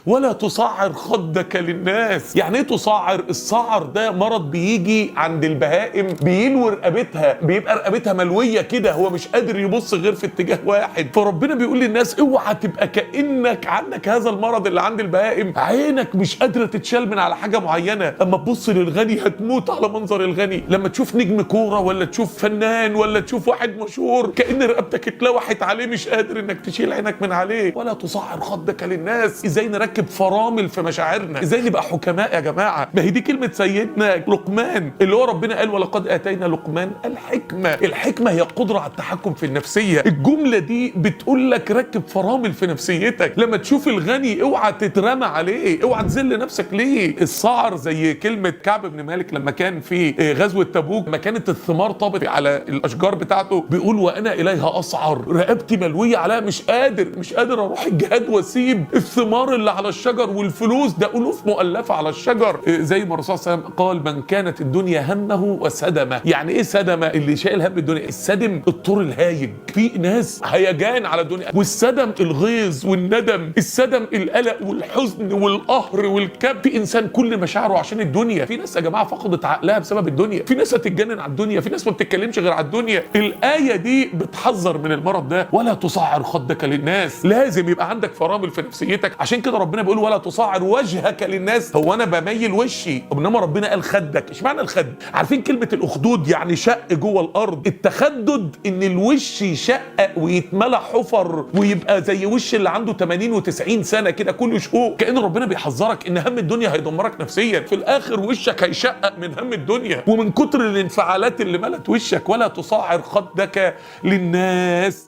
ولا تصعر خدك للناس. يعني ايه تصعر؟ الصعر ده مرض بيجي عند البهائم، بيلوي رقبتها، بيبقى رقبتها ملويه كده، هو مش قادر يبص غير في اتجاه واحد. فربنا بيقول للناس اوعى تبقى كانك عندك هذا المرض اللي عند البهائم، عينك مش قادرة تتشال من على حاجة معينة. اما تبص للغني هتموت على منظر الغني، لما تشوف نجم كورة ولا تشوف فنان ولا تشوف واحد مشهور كأن رقبتك اتلوحت عليه، مش قادر انك تشيل عينك من عليه. ولا تصعر خدك للناس. ازاي نركب فرامل في مشاعرنا؟ ازاي نبقى حكماء يا جماعة؟ ما هي دي كلمة سيدنا لقمان اللي هو ربنا قال ولقد اتينا لقمان الحكمة. الحكمة هي القدرة على التحكم في النفسية. الجملة دي بتقول لك ركب فرامل في نفسيتك. لما تشوف الغني اوعى تترمى عليه، اوعى تذل نفسك ليه. الصعر زي كلمة كعب بن مالك لما كان في غزوة تبوك، ما كانت الثمار طابت على الاشجار بتاعته، بيقول وانا اليها اصعر، رقبتي ملويه عليها، مش قادر، مش قادر اروح الجهاد واسيب الثمار اللي على الشجر والفلوس، ده الوف مؤلفه على الشجر. زي ما الرسول صلى الله عليه وسلم قال من كانت الدنيا همه وسدمه. يعني ايه سدمه؟ اللي شايل هم الدنيا. السدم الطور الهايج، في ناس هيجان على الدنيا، والسدم الغيظ والندم، السدم القلق والحزن والقهر والكب. في انسان كل مشاعره عشان الدنيا. في ناس يا جماعة فقدت عقلها بسبب الدنيا، في ناس هتتجنن على الدنيا، في ناس ما بتتكلمش غير على الدنيا. الايه دي بتحذر من المرض ده. ولا تصعر خدك للناس. لازم يبقى عندك فرامل في نفسيتك. عشان كده ربنا بيقول ولا تصعر وجهك للناس. هو انا بميل وشي، انما ربنا قال خدك. اشمعنى الخد؟ عارفين كلمة الاخدود يعني شق جوه الارض؟ التخدد ان الوش يشقق ويتملى حفر ويبقى زي وش اللي عنده 80 و90 سنة كده كله شقوق. كأن ربنا بيحذرك ان هم الدنيا هيدمرك نفسيا، في الاخر وشك هيشقق من هم الدنيا ومن كتر الانفعالات اللي ملت وشك. ولا تصعر خدك للناس.